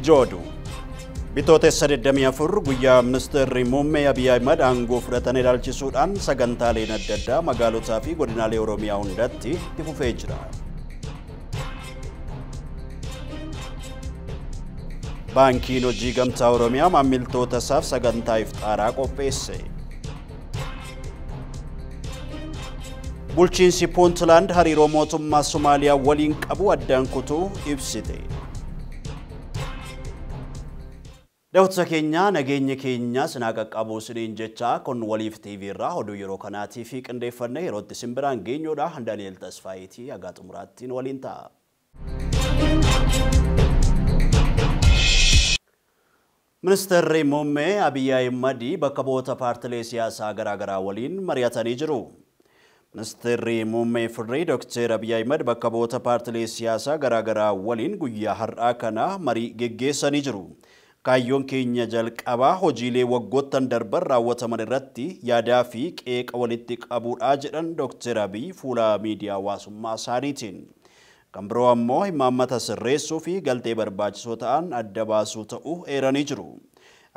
Ijoo oduu. Bitootessa 24 guyyaa ministeerri muummee Abiy Ahimad aangoo fudhatan ilaalchisuudhaan sagantaaleen adda addaa magaalotaa fi godinaalee Oromiyaa hundatti itti fufee jira. Baankiin Hojii Gamtaa Oromiyaa maamiltoota isaaf sagantaa iftaaraa qopheesse. Bulchiinsi Puuntland hariiroo mootummaa Somaaliyaa waliin qabu addaan kutuu ibsite. Daawwattoota keenya nageenya keenya sinaa qaqqabuu isiniin jecha kun Waliif TV irraa oduu yeroo kanaatii fi qindeeffannee yerootti isin biraan geenyudha. Daani'el Tasfaayitii haga xumuraattiin waliin ta'a. Ministeerri muummee Abiy Ahimad bakka bu'oota paartilee siyaasaa garaagaraa waliin mari'atanii jiru. Ministeerri muummee Firii Dr. Abiy Ahimad bakka bu'oota paartilee siyaasaa garaagaraa waliin guyyaa har'aa kana marii geggeessanii jiru. Kaayyoon keenya jalqabaa hojiilee waggoottan darban raawwataman irratti yaadaa fi qeeqa walitti qabuudha jedhan Dr. Abiy fuula miidiyaa hawaasummaa isaaniitiin. Kan biroo ammoo imaammata sirreessuu fi galtee barbaachisoo ta'an adda baasuu ta'uu eeranii jiru.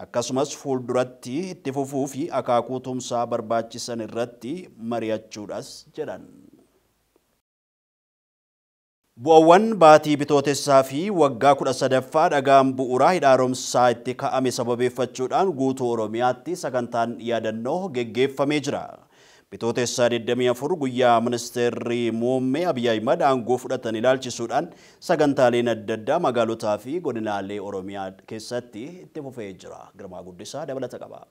Akkasumas fuulduratti itti fufuu fi akaakuu tumsaa barbaachisan irratti mari'achuudhas jedhan. Bu'aawwan baatii bitootessaa fi waggaa 13ffaa dhagaan bu'uuraa hidha haaromsaa itti kaa'ame sababeeffachuudhaan guutuu Oromiyaatti sagantaan yaadannoo geggeeffamee jira. Bitootessaa 24 guyyaa ministeerri muummee Abiy Ahimad aangoo fudhatan ilaalchisuudhaan sagantaaleen adda addaa magaalotaa fi godinaalee Oromiyaa keessatti itti fufee jira. Girmaa Guddisaa dabalata qaba.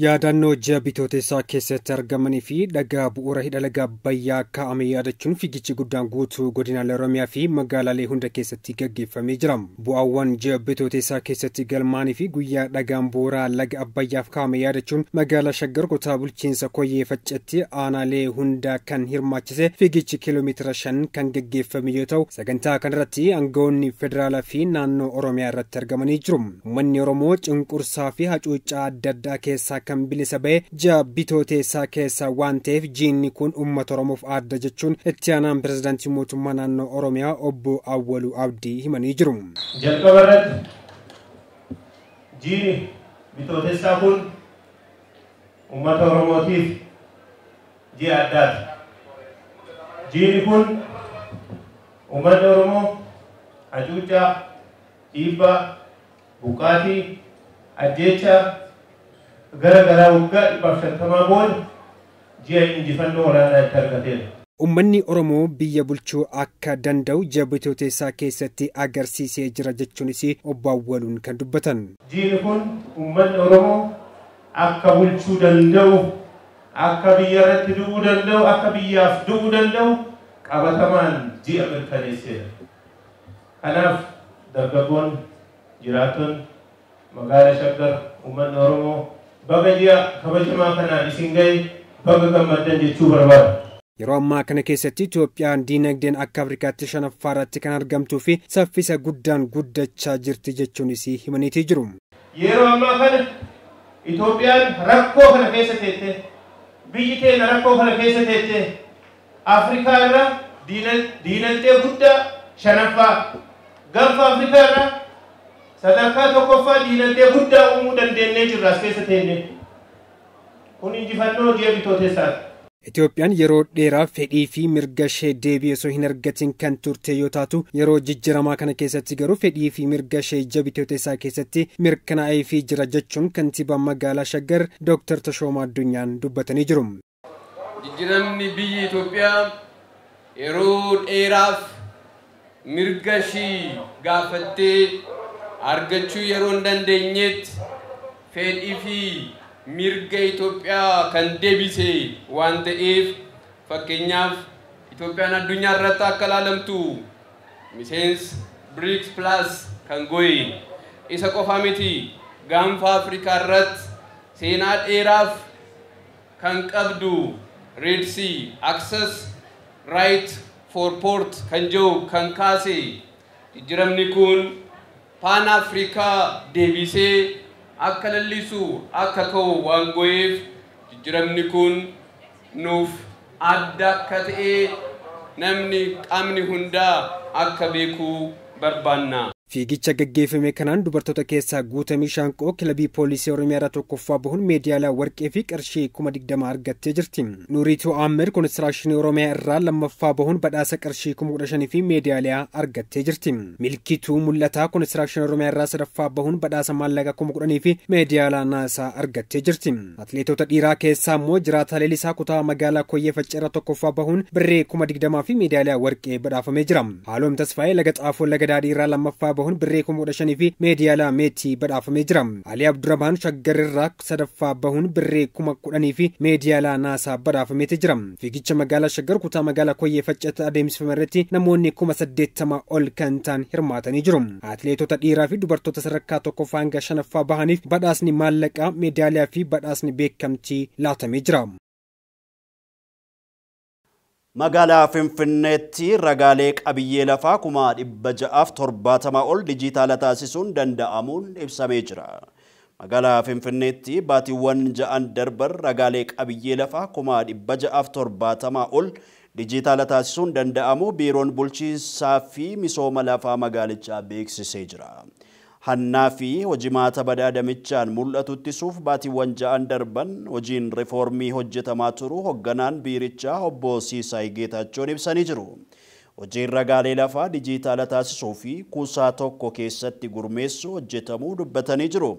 Yaadannoo ji'a bitootessaa keessatti argamanii fi dhagaa bu'uura hidha laga Abbayyaa kaa'ame yaadachuun fiigichi guddaan guutuu godinaalee Oromiyaa fi magaalaalee hunda keessatti gaggeeffamee jira. Bu'aawwan ji'a bitootessaa keessatti galmaanii fi guyyaa dhagaan bu'uuraa laga Abbayyaaf kaa'ame yaadachuun magaalaa Shaggar kutaa bulchiinsa Koyyee Facceetti aanaalee hunda kan hirmaachise fiigichi kiiloomeetira 5 kan gaggeeffame yoo ta'u, sagantaa kanarratti aangawoonni federaalaa fi naannoo Oromiyaa irratti argamanii jiru. Uummanni Oromoo cunqursaa fi hacuuccaa adda addaa keessaa kan bilisa ba'e ji'a bitootessaa keessa waan ta'eef jiinni kun uummata Oromoof adda jechuun itti aanaan pirezidaantii mootummaa naannoo Oromiyaa obbo Awwaluu Abdii himanii jiru. Jalqaba irratti jiini bitootessaa kun uummata Oromootiif ji'a addaati. Jiini kun uummanni Oromoo hacuuccaa, dhiibbaa, buqqaatii, ajjeechaa gara garaa waggaa 150 booda ji'a injifannoo olaanaa itti argateera. Uummanni Oromoo biyya bulchuu akka danda'u ji'a bitootessaa keessatti agarsiisee jira jechuunis obbo Awwaluun kan dubbatan. Jiini kun uummanni Oromoo akka bulchuu danda'u, akka biyya irratti du'uu danda'u, akka biyyaaf du'uu danda'u qabatamaan ji'a mirkaneesseera. Kanaaf dargaggoon, jiraattonni magaalaa Shaggar, uummanni Oromoo baga ji'a kabajamaa kanaan isin ga'e baga gammaddan jechuu barbaada. Yeroo ammaa kana keessatti Itoophiyaan diinagdeen akka Afrikaatti 5ffaa irratti kan argamtuu fi saffisa guddaan guddachaa jirti jechuunis himaniitii jiru. Yeroo ammaa kana Itoophiyaan rakkoo kana keessa teette, biyyi teenya rakkoo kana keessa teette, Afrikaa irra diinagdee guddaa 5ffaa, gaanfa Afrikaa irra sadarkaa 1ffaa diinagdee guddaa uumuu dandeenyee jirra as keessa teenne. Kun injifannoo ji'a bitootessaati. Itoophiyaan yeroo dheeraaf fedhii fi mirga ishee deebi'ee osoo hin argatin kan turte yoo taatu, yeroo jijjiiramaa kana keessatti garuu fedhii fi mirga ishee ji'a bitootessaa keessatti mirkanaa'ee jira jechuun kantiibaa magaalaa Shaggar Dr. Tashoomaa Addunyaan dubbatanii jiru. Jijjiiramni biyyi Itoophiyaa yeroo dheeraaf mirga ishee gaafattee argachuu yeroo hin dandeenyetti fedhii fi mirga Itoophiyaa kan deebise waan ta'eef, fakkeenyaaf Itoophiyaan addunyaa irratti akka ilaalamtu miseensa BRICS Plus kan go'e isa qofa miti, gaanfa Afrikaa irratti seenaa dheeraaf kan qabdu Red Sea Access Right for Port kan jiru kan kaase jijjiiramni kun Pan Afrikaa deebisee akka lallisu akka ka'u waan go'eef jijjiiramni kun nuuf adda akka ta'e namni qaamni hundaa akka beekuu barbaanna. Fiigicha gaggeeffame kanaan dubartoota keessaa Guutamii Shaanqoo kilabii poolisii Oromiyaa irraa tokkoffaa bahuun meedaaliyaa warqee fi qarshii 20,000 argattee jirti. Nuuriituu Ahmed Konistiraakshinii Oromiyaa irraa lammaffaa bahuun badhaasa qarshii 15,000 fi meedaaliyaa argattee jirti. Milkituu Mul'ataa Konistiraakshinii Oromiyaa irraa sadaffaa bahuun badhaasa maallaqa 10,000 fi meedaaliyaa naasaa argattee jirti. Atileetota dhiiraa keessaa immoo Jiraataa Leelisaa kutaa magaalaa Koyyee Faccee irraa tokkoffaa bahuun birrii 20,000 fi meedaaliyaa warqee badhaafamee jira. Haaloom Tasfaayee Laga Xaafoo Laga Daadhii irraa lammaffaa bahuun birrii 15,000 fi meedaaliyaa meetii badhaafamee jira. Ali Abdurrahman Shaggar irraa sadaffaa bahuun birrii 10,000 fi meedaaliyaa naasaa badhaafameeti jira. Fiigicha magaalaa Shaggar kutaa magaalaa Koyyee Facceetti adeemsifame irratti namoonni 80,000 ol kan ta'an hirmaatanii jiru. Atileetota dhiiraa fi dubartoota sadarkaa tokkoffaa hanga shanaffaa bahaniif badhaasni maallaqaa, meedaaliyaa fi badhaasni beekamtii laatamee jira. Magaalaa Finfinneetti ragaalee qabiyyee lafaa 670,000 ol dijitaala taasisuun danda'amuun ibsamee jira. Magaalaa Finfinneetti baatiiwwan 6 darban ragaalee qabiyyee lafaa 670,000 ol dijitaala taasisuun danda'amu biiroon bulchiinsaa fi misooma lafaa magaalichaa beeksisee jira. Hannaa fi hojimaata badaadamichaan mul'atu ittisuuf baatiiwwan 6 darban hojiin riifoormii hojjetamaa turu hogganaan biirichaa obbo Siisaay Geetaachoon ibsanii jiru. Hojiin ragaalee lafaa dijitaala taasisuu fi kuusaa tokko keessatti gurmeessuu hojjetamuu dubbatanii jiru.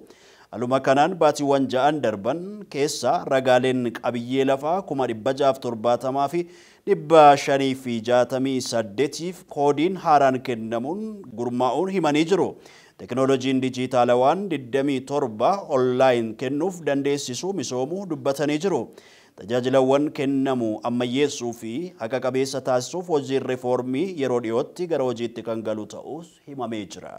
Aluma kanaan baatiiwwan 6 darban keessa ragaaleen qabiyyee lafaa 670,568 fi 568 koodiin haaraan kennamuun gurmaa'uun himanii jiru. Teknooloojiin dijitaalawaan 27 onlaayin kennuuf dandeessisuu misoomuu dubbatanii jiru. Tajaajilawwan kennamu ammayyeessuu fi haqa qabeessa taasisuuf hojiin riifoormii yeroo dhiyootti gara hojiitti kan galu ta'us himamee jira.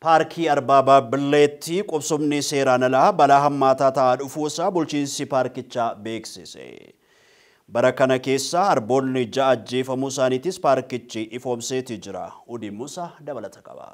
Paarkii Arbaa Baabilleetti qubsumni seeraan alaa balaa hammaataa ta'aa dhufuusaa bulchiinsi paarkichaa beeksise. Bara kana keessa arboonni 6 ajjeefamuu isaaniitis paarkichi ifoomseeti jira. Udi Musa dabalata qaba.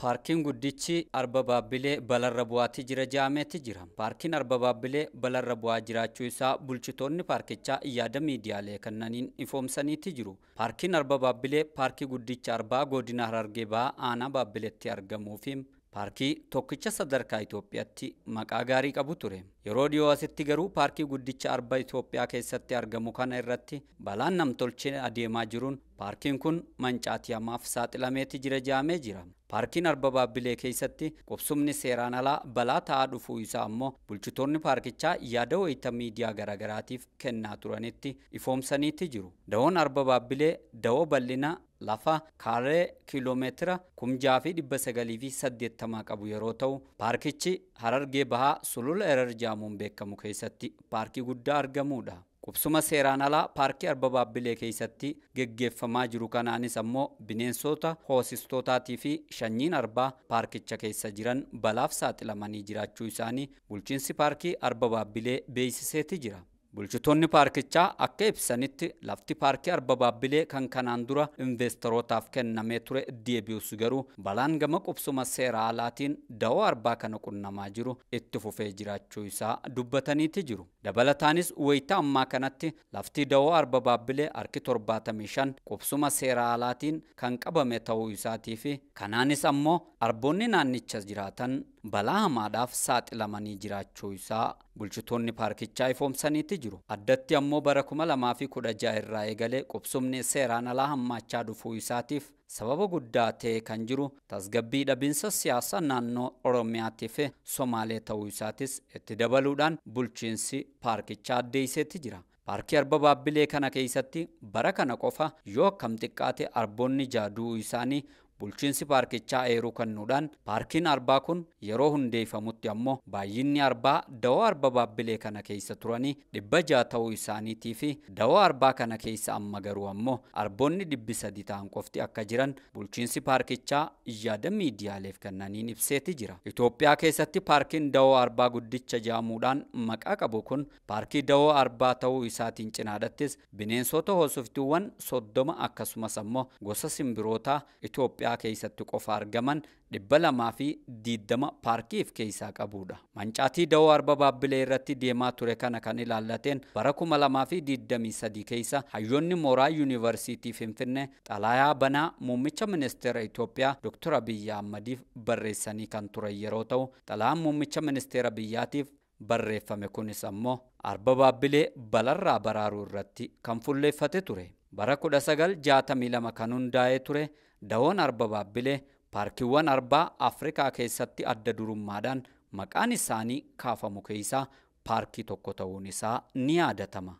Paarkiin guddichi Arba Baabbilee balarra bu'aatti jira jedhameeti jira. Paarkiin Arba Baabbilee balarra bu'aa jiraachuu isaa bulchitoonni paarkichaa yaada miidiyaalee kannaniin ifoomsaniiti jiru. Paarkiin Arba Baabbilee paarkii guddicha Arbaa godina Harargee Bahaa aanaa Baabbileetti argamuu fi paarkii tokkicha sadarkaa Itoophiyaatti maqaa gaarii qabu ture. Yeroo dhiyoo asitti garuu paarkii guddicha Arba Itoophiyaa keessatti argamu kana irratti balaan namtolchee adeemaa jiruun paarkiin kun mancaatii hamaaf saaxilameeti jira jedhamee jira. Paarkiin Arba Baabbilee keessatti qubsumni seeraan alaa balaa ta'aa dhufuu isaa ammoo bulchitoonni paarkichaa yaada wayita miidiyaa garaagaraatiif kennaa turanitti ifoomsaniiti jiru. Dawoon Arba Baabbilee dawoo bal'ina lafa kaaree kiiloomeetira 6,980 qabu yeroo ta'u paarkichi Harargee Bahaa sulula Erer jedhamuun beekamu keessatti paarkii guddaa argamudha. Qubsuma seeraan alaa paarkii Arba Baabbilee keessatti geggeeffamaa jiru kanaanis ammoo bineensota hoosistootaatii fi sanyiin arbaa paarkicha keessa jiran balaaf saaxilamanii jiraachuu isaanii bulchiinsi paarkii Arba Baabbilee beeksiseeti jira. Bulchitoonni paarkichaa akka ibsanitti lafti paarkii Arba Baabbilee kan kanaan dura investorotaaf kennamee ture deebi'us garuu balaan gama qubsuma seera alaatiin dawoo arbaa kana qunnamaa jiru itti fufee jiraachuu isaa dubbataniiti jiru. Dabalataanis wayita ammaa kanatti lafti dawoo Arba Baabbilee harki 75 qubsuma seera alaatiin kan qabame ta'uu isaatii fi kanaanis ammoo arboonni naannicha jiraatan balaa hamaadhaaf saaxilamanii jiraachuu isaa bulchitoonni paarkichaa ifoomsaniiti jiru. Addatti ammoo bara 2016 irraa eegalee qubsumni seeraan alaa hammaachaa dhufuu isaatiif sababa guddaa ta'e kan jiru tasgabbii dhabinsa siyaasaa naannoo Oromiyaatii fi Somaalee ta'uu isaatis itti dabaluudhaan bulchiinsi paarkichaa addeesseeti jira. Paarkii Arba Baabbilee kana keessatti bara kana qofa yoo akkam xiqqaate arboonni jaaduu isaanii bulchiinsi paarkichaa eeruu kennuudhaan paarkiin arbaa kun yeroo hundeeffamutti ammoo baay'inni arbaa dawoo Arba Baabbilee kana keessa turanii 600 ta'uu isaaniitii fi dawoo arbaa kana keessa amma garuu ammoo arboonni 300 ta'an qofti akka jiran bulchiinsi paarkichaa yaada miidiyaaleef kennaniin ibseeti jira. Itoophiyaa keessatti paarkiin dawoo arbaa guddicha jedhamuudhaan maqaa qabu kun paarkii dawoo arbaa ta'uu isaatiin cinaadhattis bineensota hoosiftuuwwan 30 akkasumas ammoo gosa simbirootaa Itoophiyaa Itoophiyaa keessatti qofa argaman 220 paarkiif keessaa qabudha. Mancaatii dawoo Arba Baabbilee irratti deemaa ture kana kan ilaallateen bara 2023 keessa hayyoonni mooraa Yuunivarsiitii Finfinnee xalayaa banaa muummicha ministeera Itoophiyaa Dr. Abiyyi Ahmadiif barreessanii kan turan yeroo ta'u, xalayaan muummicha ministeera biyyaatiif barreeffame kunis ammoo Arba Baabbilee balarraa baraaruu irratti kan fuulleeffate ture. Bara 1962 kan hundaa'ee ture dawoon Arba Baabbilee paarkiiwwan arbaa Afrikaa keessatti adda durummaadhaan maqaan isaanii kaafamu keessaa paarkii tokko ta'uun isaa ni yaadatama.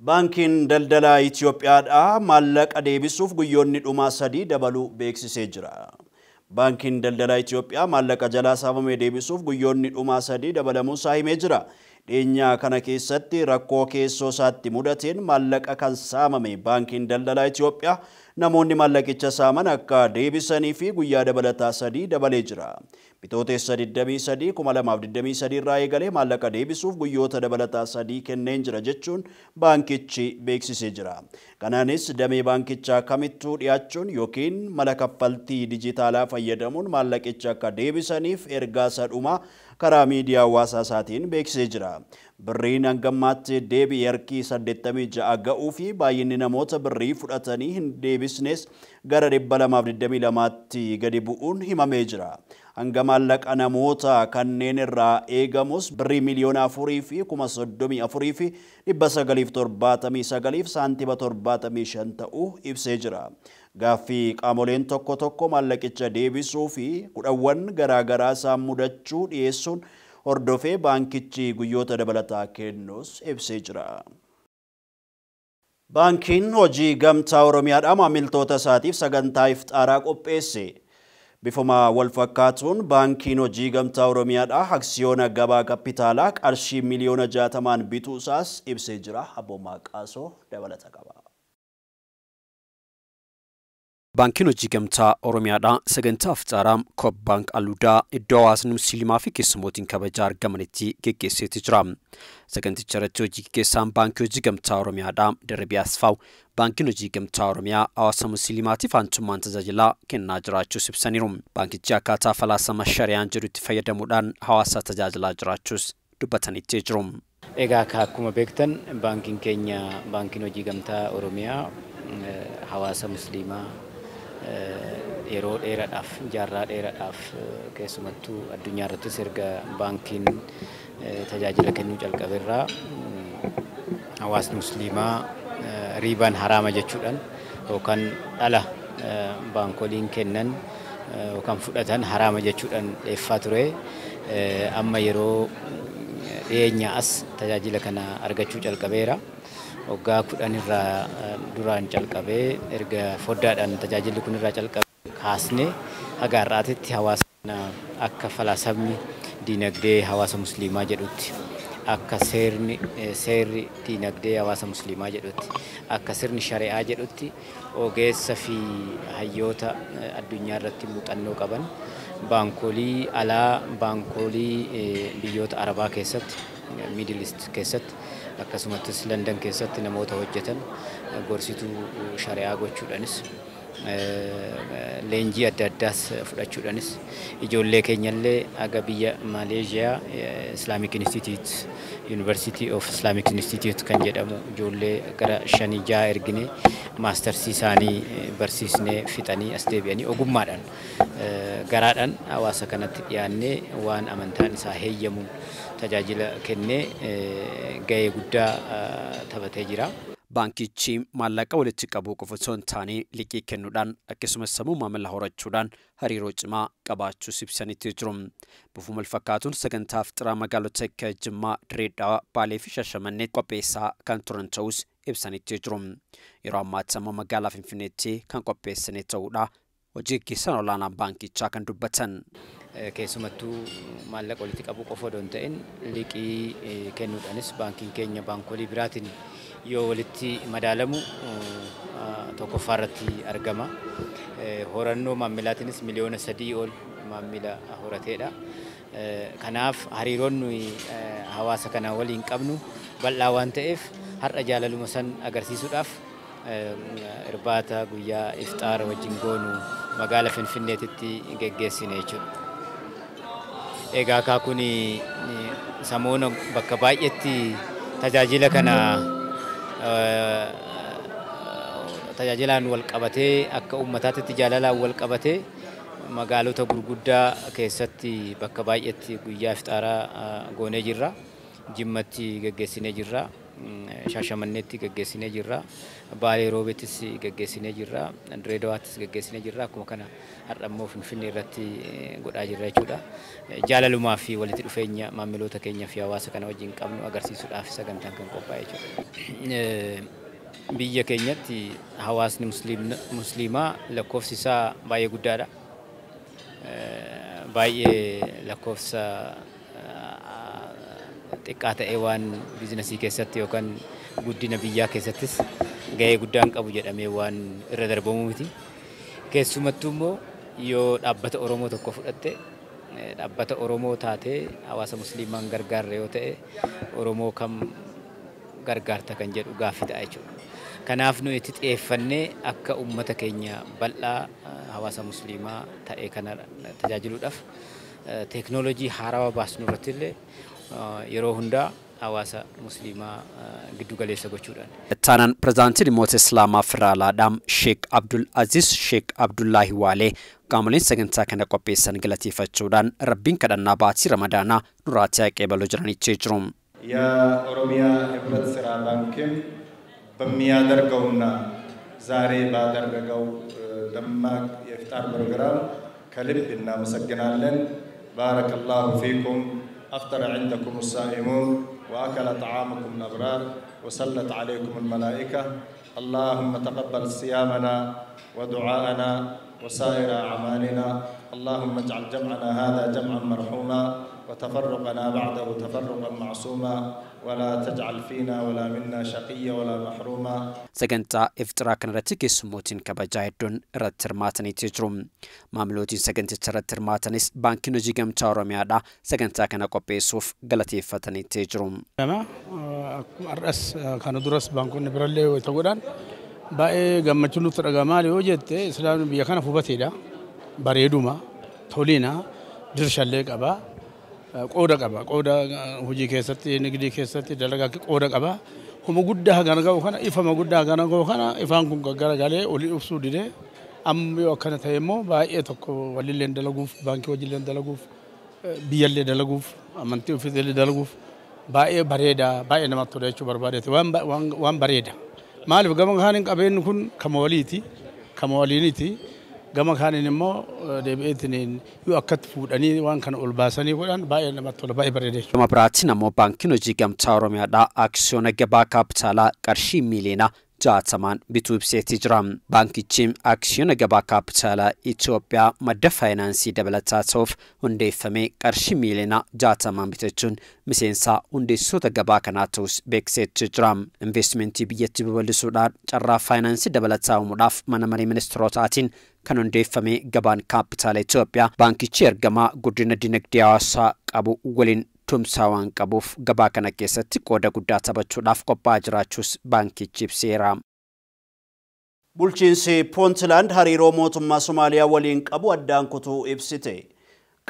Baankiin daldalaa Itoophiyaadhaa maallaqa deebisuuf guyyoonni dhumaa 3 dabaluu beeksisee jira. Baankiin daldalaa Itoophiyaa maallaqa jalaa saamame deebisuuf guyyoonni dhumaa 3 dabalamuu isaa himee jira. Dhiyeenyaa kana keessatti rakkoo keessoo isaatti mudateen maallaqa kan saamame baankiin daldalaa Itoophiyaa namoonni maallaqicha saaman akka deebisanii fi guyyaa dabalataa 3 dabalee jira. Bitootessa 23 2023 irraa eegalee maallaqa deebisuuf guyyoota dabalataa 3 kenneen jira jechuun baankichi beeksisee jira. Kanaanis damee baankichaa kamittuu dhiyaachuun yookiin mala kaffaltii dijitaalaa fayyadamuun maallaqicha akka deebisaniif ergaa sadhumaa karaa miidiyaa hawaasaa isaatiin beeksisee jira. Birriin hangammaatti deebi'ee harki 86 ga'uu fi baay'inni namoota birrii fudhatanii hin deebisnes gara 222tti gadi bu'uun himamee jira. Hanga maallaqa namoota kanneen irraa eegamus birrii miliyoona 4 fi 34 979 saantima 75 ta'uu ibsee jira. Gaaffii qaamoleen tokko tokko maallaqicha deebisuu fi kudhawwan garaagaraa isaan mudachuu dhiyeessuun hordofee baankichi guyyoota dabalataa kennuus ibsee jira. Baankiin hojii gamtaa Oromiyaadhaa maamiltoota isaatiif sagantaa iftaaraa qopheesse. Bifuma wal fakkaatuun baankiin hojii gamtaa Oromiyaadhaa aksiyoona gabaa kapitaalaa qarshii miliyoona 60 bituu isaas ibsee jira. Abboomaa Qaasoo dabalata qaba. Baankiin hojii gamtaa Oromiyaadhaa sagantaa iftaaraa Koob Baank Aluudaa iddoo hawaasni musliimaa fi keessummootiin kabajaa argamanitti geggeesseeti jira. Saganticha irratti hojii geggeessaan baankii hojii gamtaa Oromiyaadhaa Darbii Asfaaw baankiin hojii gamtaa Oromiyaa hawaasa musliimaatiif aantummaan tajaajilaa kennaa jiraachuus ibsaniiru. Baankichi akkaataa falaasama shariyaan jedhutti fayyadamuudhaan hawaasa tajaajilaa jiraachuus dubbataniitti jiru. Egaa akkuma beektan baankiin keenya baankiin hojii gamtaa Oromiyaa hawaasa musliimaa yeroo dheeraadhaaf jaarraa dheeraadhaaf keessumattuu addunyaa irrattis erga baankiin tajaajila kennuu calqabeerraa hawaasni musliimaa riibaan haraama jechuudhaan yookaan dhala baankoliin kennan yookaan fudhatan haraama jechuudhaan dheeffaa ture. Amma yeroo dhiyeenyaa as tajaajila kana argachuu calqabeera. Waggaa 10 irraa duraan calqabee erga foddaadhaan tajaajilli kun irraa calqabe kaasnee haga har'aatitti hawaasa akka falaasamni diinagdee hawaasa musliimaa jedhutti akka seerri diinagdee hawaasa musliimaa jedhutti akka sirni shari'aa jedhutti ogeessa fi hayyoota addunyaa irratti muuxannoo qaban baankolii alaa baankolii biyyoota Arabaa keessatti Middle East keessatti akkasumattis London keessatti namoota hojjetan gorsituu shari'aa gochuudhaanis leenjii adda addaas fudhachuudhaanis ijoollee keenyallee aga biyya Maaleeshiyaa Islamic Institute University of Islamic Institute kan jedhamu ijoollee gara 5-6 ergine maastarsii isaanii barsiisnee fixanii as deebi'anii ogummaadhaan garaadhaan hawaasa kanatti dhiyaannee waan amantaan isaa heeyyamuun tajaajila kennee gahee guddaa taphatee jira. Baankichi maallaqa walitti qabuu qofa osoo hin taane liqii kennuudhaan akkasumas sammuu maamila horachuudhaan hariiroo cimaa qabaachuus ibsanitti jiru. Bifuma wal fakkaatuun sagantaa ifxiraa magaalota akka Jimmaa, Dirree Dhawaa, Baalee fi Shashamannee qopheessaa kan turan ta'us ibsanitti jiru. Yeroo ammaatti ammoo magaalaa Finfinneetti kan qopheessane ta'uudha hojii gaggeessaan olaanaan baankichaa kan dubbatan. Keessumattuu maallaqa walitti qabuu qofa odoo hin ta'in liqii kennuudhaanis baankiin keenya baankolii biraatiin yoo walitti madaalamu tokkoffaa irratti argama. Horannoo maamilaatiinis miliyoona 3 ol maamila horateedha. Kanaaf hariiroon nuyi hawaasa kana waliin qabnu bal'aa waan ta'eef har'a jaalaluma san agarsiisuudhaaf Irbaata guyyaa ifxaara wajjin goonu magaala Finfinneetitti geggeessine jechuudha. Egaa akaakuun samoona bakka baay'eetti tajaajila kana tajaajilaan wal qabatee akka uummataatti jaalalaan wal qabatee magaalota gurguddaa keessatti bakka baay'eetti guyyaa ifxaaraa goonee jirra. Jimmatti geggeessinee jirra. Shaashamanneetti geggeessinee jirra. Baalee Roobeettis geggeessinee jirra. Direedawaattis geggeessinee jirra. Akkuma kana har'a immoo Finfinnee irratti godhaa jirra jechuudha. Jaalalumaa fi walitti dhufeenya maamiloota keenya fi hawaasa kana wajjin qabnu agarsiisuudhaaf sagantaan kan qophaa'e jechuudha. Biyya keenyatti hawaasni musliimaa lakkoofsi isaa baay'ee guddaadha. Baay'ee lakkoofsa xiqqaa ta'ee waan biizinasii keessatti yookaan guddina biyyaa keessattis gahee guddaan qabu jedhamee waan irra darbamu miti. Keessumattuu immoo yoo dhaabbata Oromoo tokko fudhatte dhaabbata Oromoo taatee hawaasa musliimaan gargaarre yoo ta'e Oromoo kam gargaarta kan jedhu gaaffii ta'a jechuudha. Kanaaf nuyi itti xiyyeeffannee akka uummata keenya bal'aa hawaasa musliimaa ta'e kana tajaajiluudhaaf teeknooloojii haarawaa baasnu irratti illee yeroo hundaa hawaasa musliimaa giddu galeessa gochuudhaan. Ittaanaan pirezidaantii dhimmoota Islaamaa Federaalaadhaan Sheek Abdul Aziz Sheek Abdullaahi Waalee qaamoleen sagantaa kana qopheessan galateeffachuudhaan rabbiin kadhannaa baatii Ramadaanaa nuraatii haqee jiranitti jiru. የኦሮሚያ ህብረት ስራ ባንክም በሚያደርገውና ዛሬ ባደረገው ደማቅ የኢፍጣር ፕሮግራም ከልብ እናመሰግናለን። ባረከላሁ ፊኩም أفطر عندكم الصائمون وأكل طعامكم الأبرار وصلت عليكم الملائكة اللهم تقبل صيامنا ودعاءنا وسائر أعمالنا اللهم اجعل جمعنا هذا جمعا مرحوما وتفرقنا بعده تفرقا معصوما ولا تجعل فينا ولا منا شقيا ولا محروما. Sagantaa ifxiraa kanarratti keessummootiin kabajaa hedduun irratti hirmaataniitu jiru. Maamilootiin saganticha irratti hirmaatanis baankiin hojii gamtaa Oromiyaadha sagantaa kana qopheessuuf galateeffataniitu jiru. Har'as kana duras baankonni birallee yoo ta'u godhan baay'ee gammachuun nutti dhaga'ama yoo jette islaamni biyya kana hubateedha. Bareeduma tolina dirshallee qaba. Qooda qaba. Qooda hojii keessatti, nigdii keessatti dalagaa qooda qaba. Homa guddaa hagana ga'u kana ifama guddaa hagana ga'u kana ifaan kun garagalee olii ibsuu didee amma yoo akkana ta'e immoo baay'ee tokko walilleen dalaguuf, baankii wajjilleen dalaguuf, biyyallee dalaguuf, amantii ofiisillee dalaguuf baay'ee bareeda, baay'ee namatti tola jechuu barbaadeeti. Waan bareeda. Maaliif gama kaaniin qabeenyi kun kama waliiti, kama waliiniti. Gama kaaniin immoo deebi'eetiin yoo akkatti fuudhanii waan kana ol baasanii godhan baay'ee namatti tola, baay'ee bareeda jechuudha. Gama biraatiin ammoo baankiin hojii gamtaa Oromiyaadhaa aksiyoona gabaa kaapitaalaa qarshii miiliyoona 60 bituu ibseetii jira. Baankichi aksiyoona gabaa kaapitaalaa Itoophiyaa madda faayinaansii dabalataa ta'uuf hundeeffamee qarshii miiliyoona 60 bitachuun miseensa hundeessitoota gabaa kanaa ta'us beeksiseetii jira. Investimentii biyyattii babal'isuudhaan carraa faayinaansii dabalataa uumuudhaaf mana maree ministeerotaatiin kan hundeeffame gabaan kaapitaala Itoophiyaa baankichi ergamaa guddina dinagdee hawaasaa qabu waliin tumsaa waan qabuuf gabaa kana keessatti qooda guddaa taphachuudhaaf qophaa'aa jiraachuus baankichi ibseera. Bulchiinsi Puntland hariiroo mootummaa Somaaliyaa waliin qabu addaan kutuu ibsite.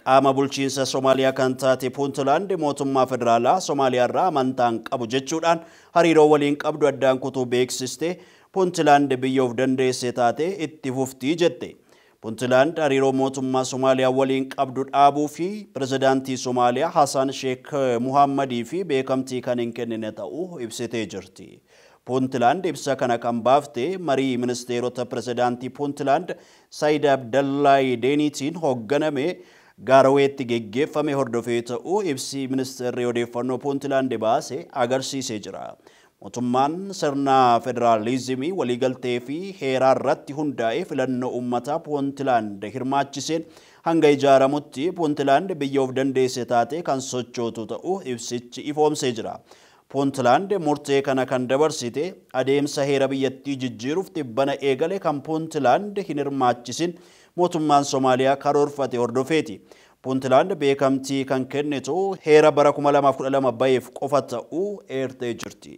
Qaama bulchiinsa Somaaliyaa kan taate Puntland mootummaa federaalaa Somaaliyaa irraa amantaan qabu jechuudhaan hariiroo waliin qabdu addaan kutuu beeksiste. Puntland biyya of dandeesse taate itti fuftii jette. Puntland hariiroo mootummaa Somaaliyaa waliin qabdu dhaabuu fi pirezidaantii Somaaliyaa Hassan Sheikh Muhammadii fi beekamtii kan hin kennine ta'uu ibsitee jirti. Puntland ibsa kana kan baafte marii ministeerota pirezidaantii Puntland Saayid Abdallahi Deeniitiin hoogganame Gaaraweetti geggeeffame hordofee ta'uu ibsi ministeerri odeeffannoo Puntland baase agarsiisee jira. Mootummaan sirna federaalizimii waliigaltee fi heeraa irratti hundaa'ee filannoo uummataa Puntland hirmaachiseen hanga ijaaramutti Puntland biyya of dandeesse taate kan sochootu ta'uu ibsichi ifoomsee jira. Puntland murtee kana kan dabarsite adeemsa heera biyyattii jijjiiruuf tibbana eegale kan Puntland hin hirmaachisin mootummaan Somaaliyaa karoorfate hordofeeti. Puntland beekamtii kan kennitu heera bara 2012 baheef qofa ta'uu eertee jirti.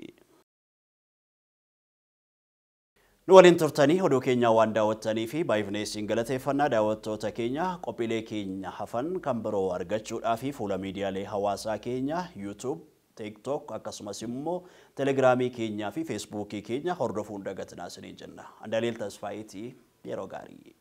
Nu waliin turtanii oduu keenya waan daawwattanii fi baay'inee isin galateeffannaa. Daawwattoota keenya, qophiilee keenya hafan kan biroo argachuudhaa fi fuula miidiyaalee hawaasaa keenya YouTube, TikTok, akkasumas immoo Telegiraamii keenyaa fi Feesbuukii keenya hordofuun dagatinaa isiniin jenna. Andaliil Tasfaayitii, yeroo gaarii.